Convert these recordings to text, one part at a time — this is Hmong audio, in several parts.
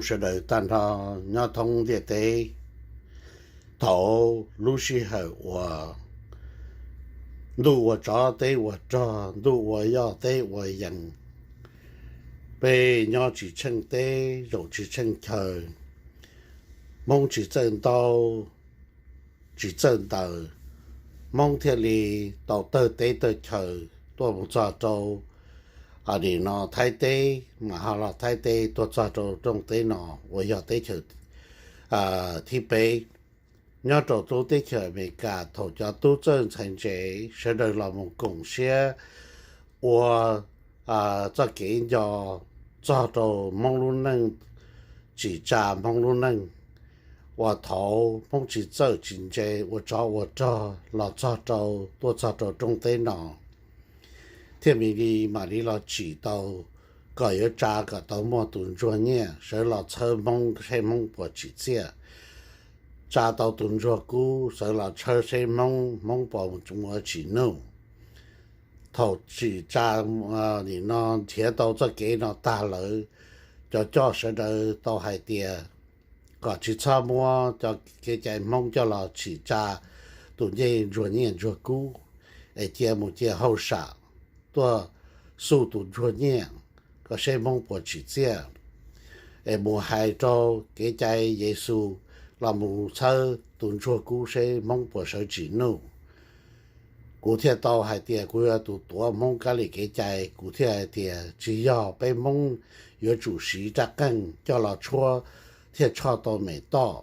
sawv daws tag nrho nyob thoob ntiaj teb. Thaum lub sij hawm uas ntuj ua tsov teb ua rog, ntuj ua yoj teb ua yees, peb nyob tsis tsheej teb zaum tsis tsheej chaw, Hmoob tsis txawj ntau tsis txawj ntawv, Hmoob thiaj li tau tawg teb tawg chaw tuaj mus txog rau nim no Thaib teb, mas ho los Thaib teb tuaj txog rau rooj teb no uas yog teb chaws thib peb. Nyob rau lub teb chaws Amelikas, thaum cov tub txawj ntxhais ntse sawv daws los mus koom siab ua txoj kev nco txog rau Hmoob lub neej, tsim tsa Hmoob lub neej, uas thaum Hmoob tsis txawj tsis ntse ua tsov ua rog los txog rau, tuaj txog rau rooj teb no, thiaj mam li, mam li los tsim tau kom yuav tsa kom tau muaj tus ntsuag nyiaj sawv los txhawb Hmoob seb Hmoob puas tsim txiaj, tsa tau tus ntsuag kub sawv los txhawb seb Hmoob, Hmoob puas mus tsim nuj. Thaum tsim tsa nim no nrhiav tau txoj kev no tag lawm, cov coj sawv daws tau hais tias kom tsis txhob muab cov kev cai Hmoob coj los tsim tsa tus ncej ntsuag nyiaj ntsuag kub, es cia mus cia hauj sam tuaj xuj tus ntsuag nyiaj kom seb Hmoob puas tsim txiaj, es mus hais rau kev cai Yexus los mus txhawb tus ntsuag kub seb Hmoob puas sawv tsim nuj. Kuv thiaj tau hais tias kuv yog tus tuav Hmoob kab li kev cai, kuv thiaj hais tias tsis yog, peb Hmoob yuav tsum siv rab qeej coj los tshuab thiaj tshoj tau mem toj,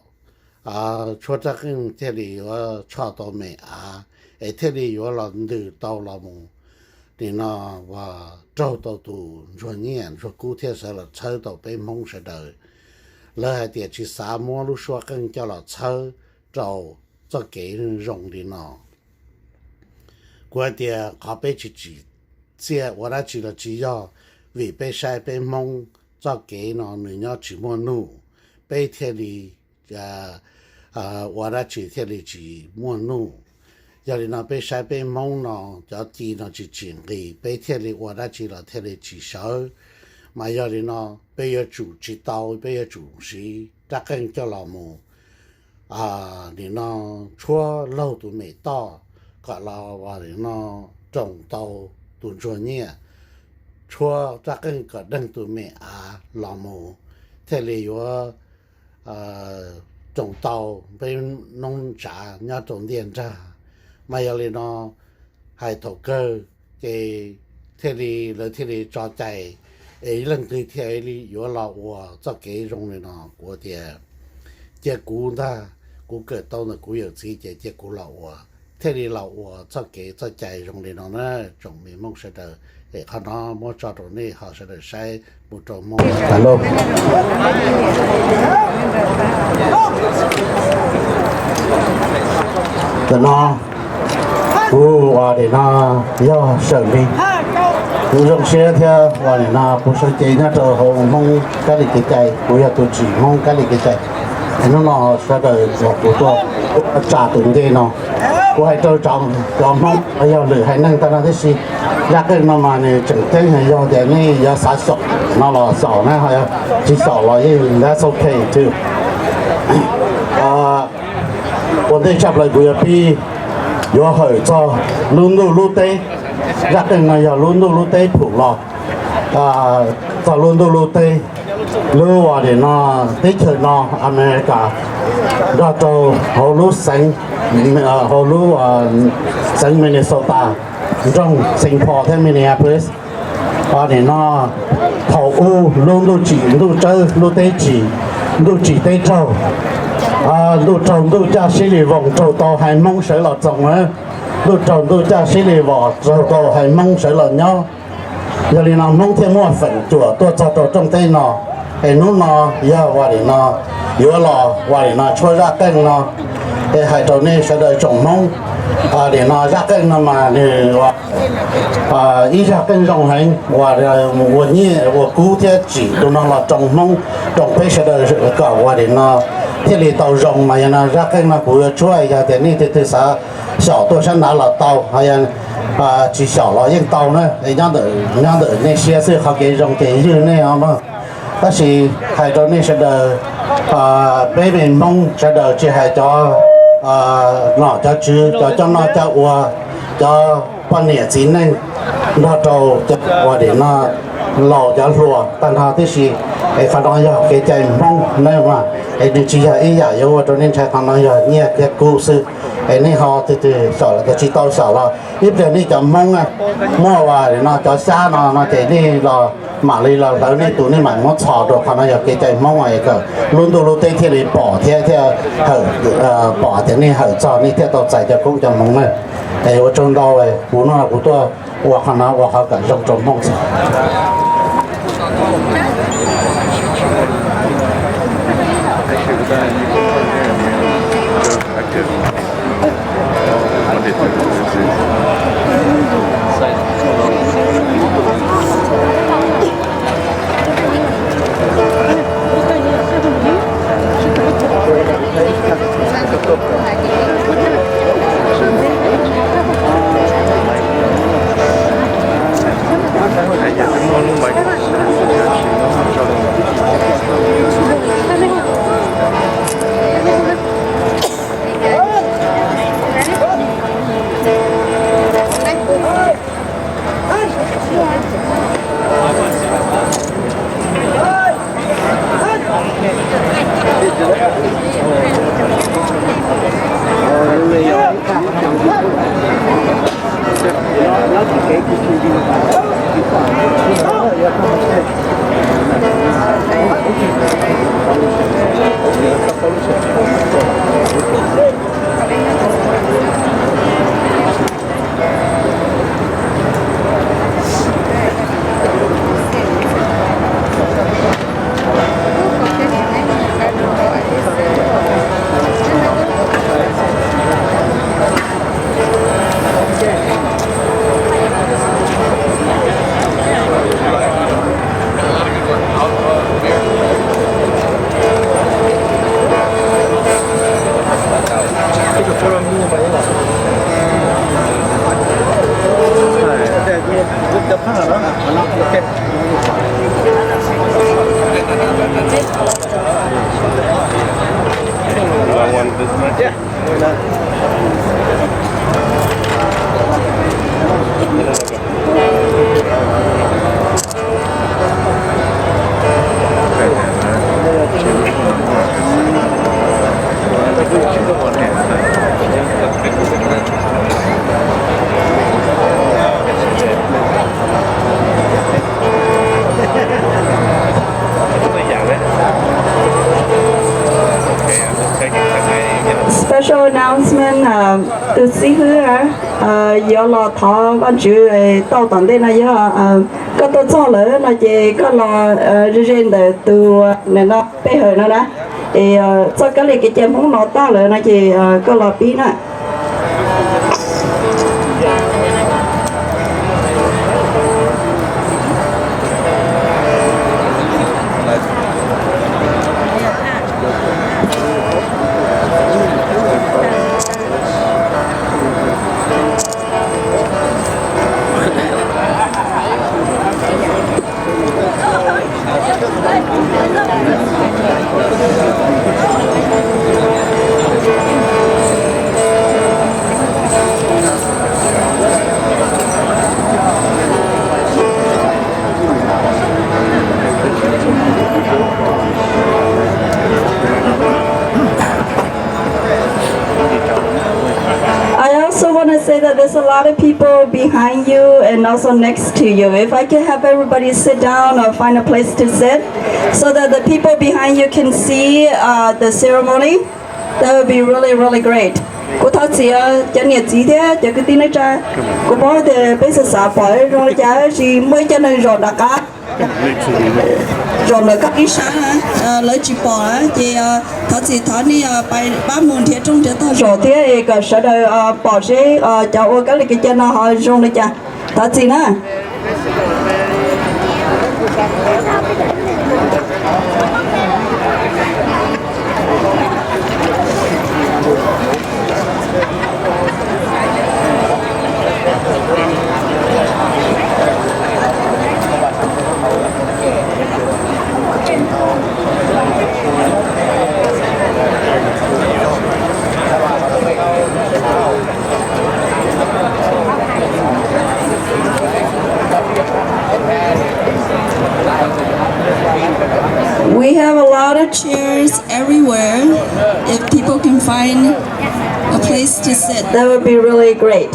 tshuab rab qeej thiaj li yuav tshoj tau mem av, es thiaj li yuav los ntws tau los mus nim no uas raug tau tus ntsuag nyiaj ntsuag kub thiaj sawv los txhawb tau peb Hmoob sawv daws. Lawv hais tias tsis xav muab lub suab qeej coj los txhawb rau txoj kev zoo li no. Kuv hais tias qhov peb tsis tsim txiaj ua dab tsi los tsis yog vim peb saib peb Hmoob txoj kev no nws nyob tsis muaj nuj, peb thiaj li ua dab tsi thiaj li tsis muaj nuj. Yog li no peb saib peb Hmoob no cov ci no tsis tsim nqis, peb thiaj li ua dab tsi los thiaj li tsis sawv. Mas yog li no peb yuav tsum tsis tau, peb yuav tsum siv rab qeej coj los mus nim no tshuab laug tus mem toj kom los nim no roos tau tus ntsuag nyiaj, tshuab rab qeej kom deeg tus mem av los mus, thiaj li yuav roos tau peb noob tsav nyob rau ntiaj nrag. Mas yog li no hais thaum kawg ces thiaj li lawv thiaj li tso cai, es leej twg thiaj li yuav los ua txoj kev zoo li no. Kuv tias cia kuv ntag, kuv kawm tau ntawm kuv yawm txiv ces cia kuv los ua, thiaj li los ua txoj kev txoj cai zoo li no na. Tsoom me Hmoob sawv daws, es qhov no muab tso rau nej ho sawv daws saib mus rau Hmoob. Tam no kuv ua nim no yog Sawm Lis, kuv zoo siab thiab ua nim no kuv sawv cev nyob rau hauv Hmoob kab li kev cai, kuv yog tus tsim Hmoob kab li kev cai. Hnub no sawv daws los kuv tuaj tsa tus ncej no, kuv hais rau cov Hmoob yog lwm haiv neeg tag no tib si. Zaj qeej no mas nws tseem ceeb, yog tias nej yuav xav xyaum no los xyaum na, tsis xyaum los yeej that's okay too. Ua ntej tshaj plaws kuv yuav pib, yuav hawm txog lub ntuj lub teb. Zaj qeej no yog lub ntuj lub teb pum los, txog lub ntuj lub teb, lub uas nim no teb chaws no America, nrog rau hauv lub xeev, hauv lub xeev Minnesota, nroog Saint Paul thiab Minneapolis. Nim no thaum ub lub ntuj tsim ntuj tsawb, lub teb tsim ntuj tsim teb raug, ntuj raug ntuj caj sib li voos, raug tau haiv Hmoob sawv los txoos na, ntuj raug ntuj caj sib li voos, raug tau haiv Hmoob sawv los nyob. Yog li no Hmoob thiaj muaj feem cuam tuaj txog rau rooj teb no. Es hnub no yog ua nim no yuav los ua nim no tshuab zaj qeej no, es hais rau nej sawv daws tsoom Hmoob, nim no zaj qeej no mas nws ib zaj qeej zoo heev, ua nyiaj ua kub thiab tsim tus no los roos Hmoob, roos peb sawv daws kom ua nim no thiaj li tau zoo. Mas yog no zaj qeej no kuv yuav tshuab, yog tias nej tig twg xav xyaum tuaj sab nraud los tau, ho yog tsis xyaum los yeej tau na. Nyob ntawm nej siab xwb, qhov kev zoo ces ywj nej os mog. Tab sis hais rau nej sawv daws, peb me Hmoob sawv daws tsis hais cov nom cov tswv, cov coj noj coj ua, cov poj niam txiv neej, nrog rau cov uas nim no laus cov hluas tag nrho tib si, es qhov no yog kev cai Hmoob na mas, es nws tsis yog ib yam yuav ua rau nej ntshai, qhov no yog nyiaj thiab kub xwb. Es nej ho twg twg xyaum los tsis tau xyaum los ib pliag nej cov Hmoob muaj uas nim no cov xyab no no ces nej los mam li los hlawv nej tus, nej mam muab txhos rau. Qhov no yog kev cai Hmoob es kom lub ntuj lub teb thiaj li pom thiab thiaj hawm, pom tias nej hawm txog nej thiaj tau txais cov koob cov hmoov na. Es ua tsaug ntau, kuv no kuv tuaj ua qhov no ua qhov kom zoo rau Hmoob xwb. Special announcement, tus xib hwb yuav los thov Vajtswv tau tom ntej no yog koj tuaj txog lawm no ces koj los ze ze ntawm tus no pej hawm no na. Es txoj kab li kev cai Hmoob no tag lawm no ces koj los pib na. I also want to say that there's a lot of people behind you and also next to you. If I can have everybody sit down or find a place to sit so that the people behind you can see uh, the ceremony, that would be really, really great. Kuv thov txim cov niam txiv thiab cov kwv tij neej tsa, kuv paub tias peb xav xav pom zoo li cas, tab sis muaj ib co neeg zaum nram qab, zaum ntawm koj ib sab, lawv tsis pom ces thov txim, thov nej pab mus nrhiav rooj nrhiav tog zaum thiab kom sawv daws pom seb cov ua kab li kev cai no ho zoo li cas. Thov txim na. That would be really great.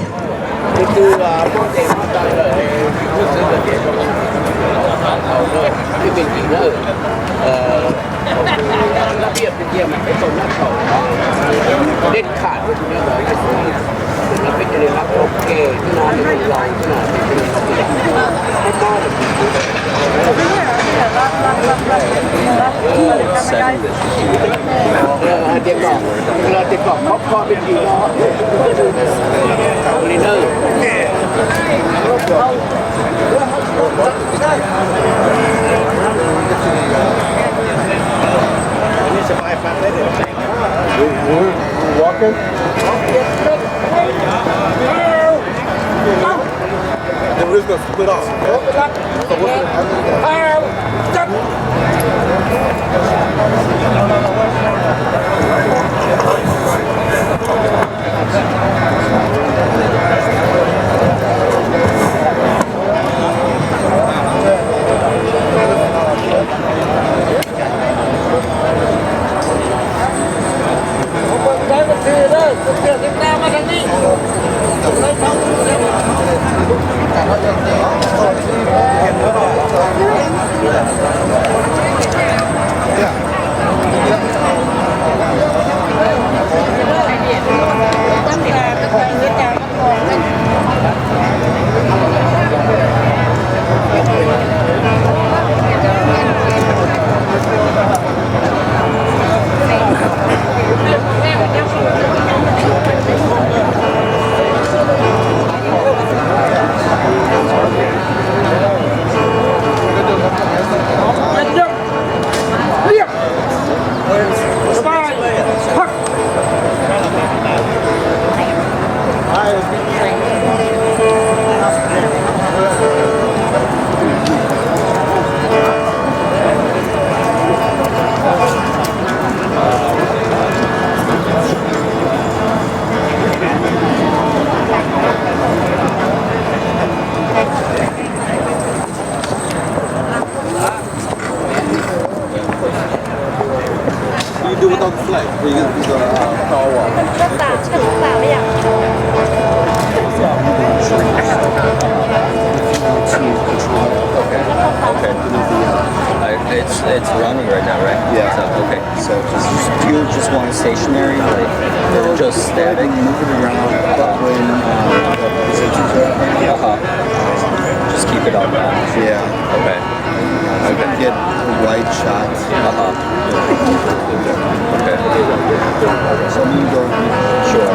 We're, we're walking. Then we're just gonna split off, okay? So what's gonna happen? What do you do without the flag? You get the, uh, power. Okay. Okay. I, it's, it's running right now, right? Yeah. So, okay. So just, you just want it stationary, like, just static? Move it around, but when, um, the positions are up there, uh-huh, just keep it on that. Yeah. Okay. I can get wide shots. Uh-huh. Okay. So I'm gonna go. Sure.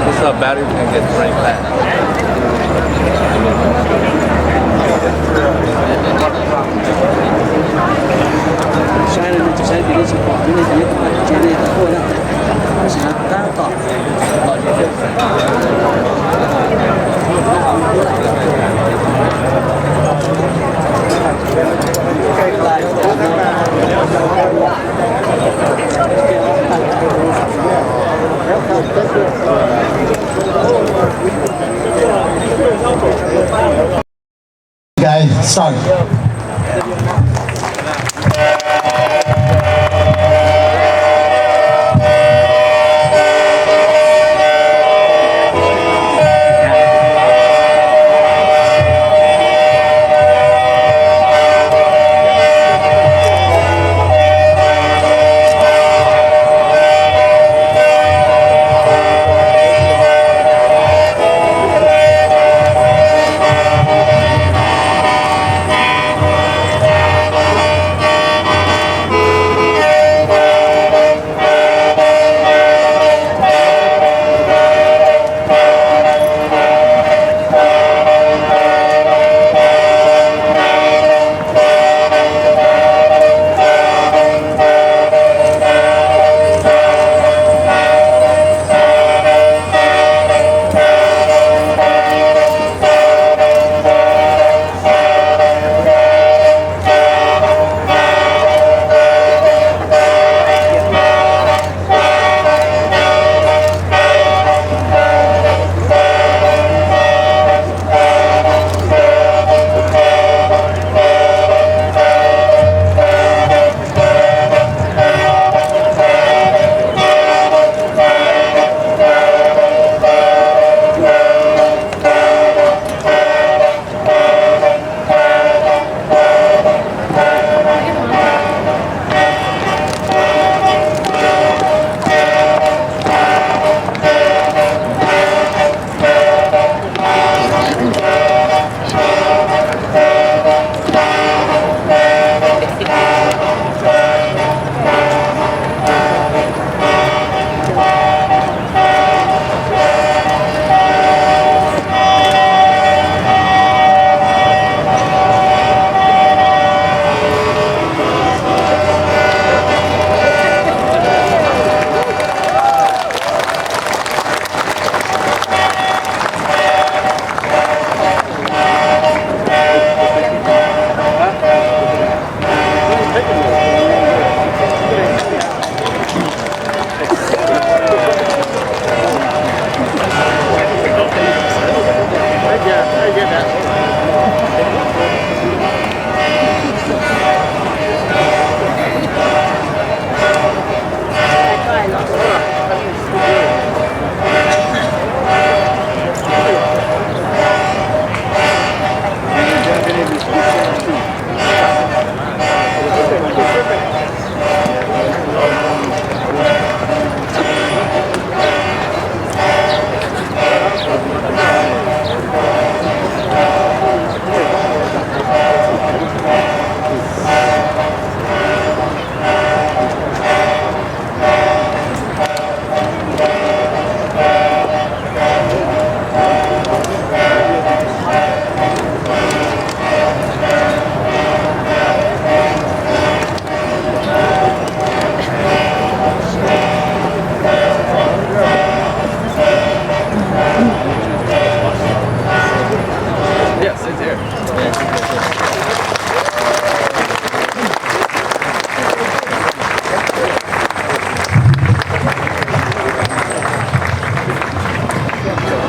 This is a battery we can get right back. Saib no, saib tus no tsis pom, tus no tus no tus no tus no tab tom.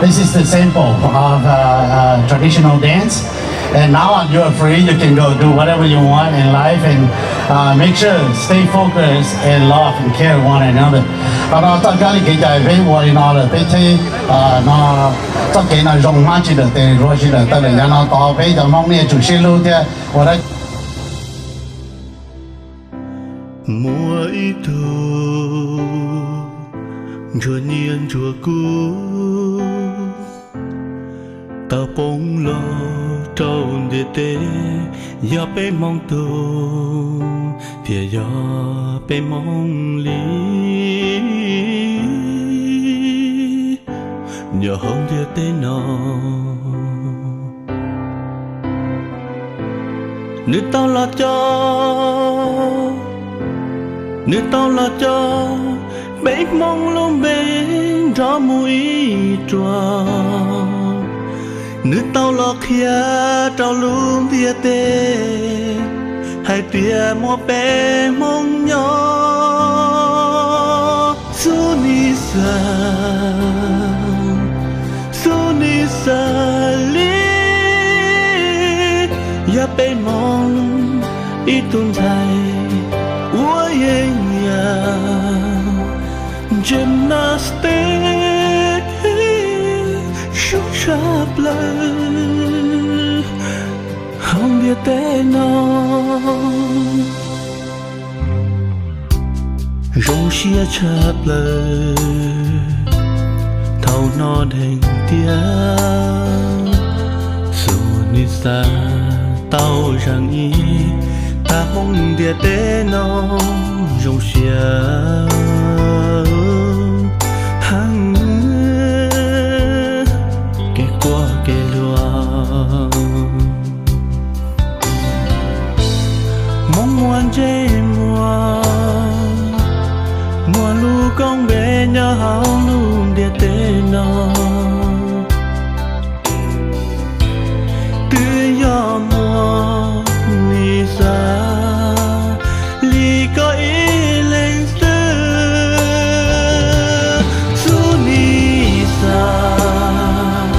This is the sample of uh, uh, traditional dance. And now you are free. You can go do whatever you want in life and uh, make sure stay focused and love and care one another. Qhov no txoj kab li kev cai peb ua li no lawm peb thiaj no txoj kev no zoo hmab tsis dawm tes, hlua tsis dawm taw lawm. Yav no tod peb cov Hmoob nej yuav tsum sib hlub thiab ua dab Muaj ib tug ntsuag nyiaj ntsuag kub tau poob los rau ntiaj teb, yog peb Hmoob tug thiab yog peb Hmoob li. Nyob hauv ntiaj teb no nws tau los coj, nws tau los coj peb Hmoob lub npe nrov mus ib ruam. Nws tau los qhia rau lub ntiaj teb hais tias muaj peb Hmoob nyob. Xub ni xav, xub ni xav li, yog peb Hmoob ib tug ntxhais uas yeej yam gymnastic zoo tshaj plaws hauv ntiaj teb no. Zoo siab tshaj plaws thaum hnov dheev tias Xub ni xav tau zeem ib tag hmoob ntiaj teb no zoo siab heev kev quaj kev luag. Hmoob muaj ntsej muag, muaj lub koob npe nyob hauv lub ntiaj teb no. Twb yog muaj ni xav li koj ib leeg xwb. Xub ni xav,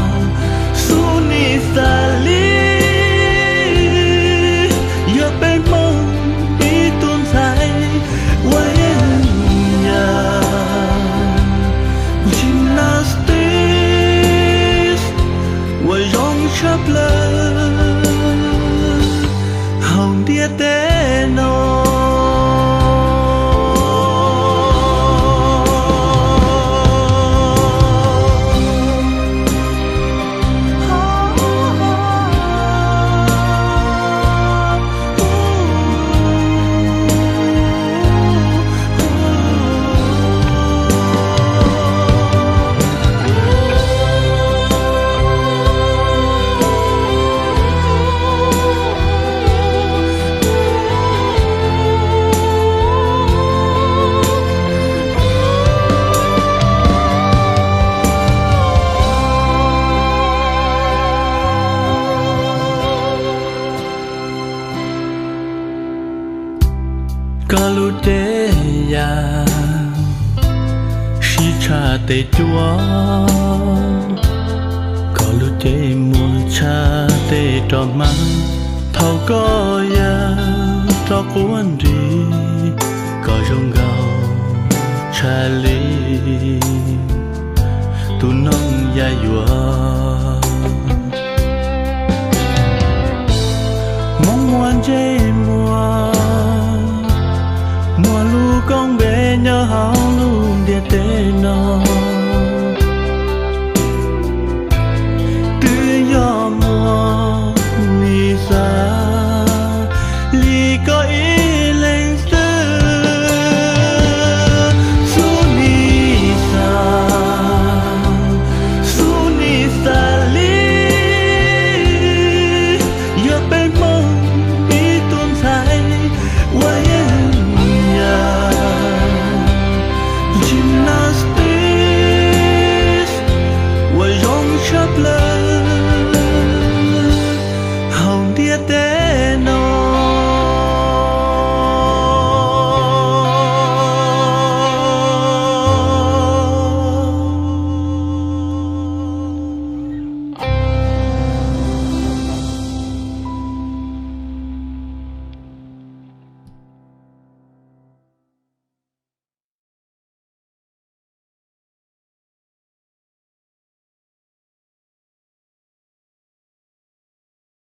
xub ni xav li, yog peb Hmoob ib tug ntxhais uas yeej yam gymnastics uas zoo tshaj plaws hauv ntiaj teb no. Koj lub cev yaj sib tshaj tes cuab, koj lub cev muag tshaj tes rov hmab. Thaum koj yaj rov quaj nrig, koj zoo nkaus tshaj li tus noog yaj yuav. Hmoob muaj ntsej muag, muaj lub koob npe nyob hauv lub ntiaj teb no. Twb yog muaj ni xav li koj ib leeg xwb. Xub ni xav, xub ni xav li, yog peb Hmoob ib tug ntxhais uas yeej yam gymnastics uas zoo tshaj plaws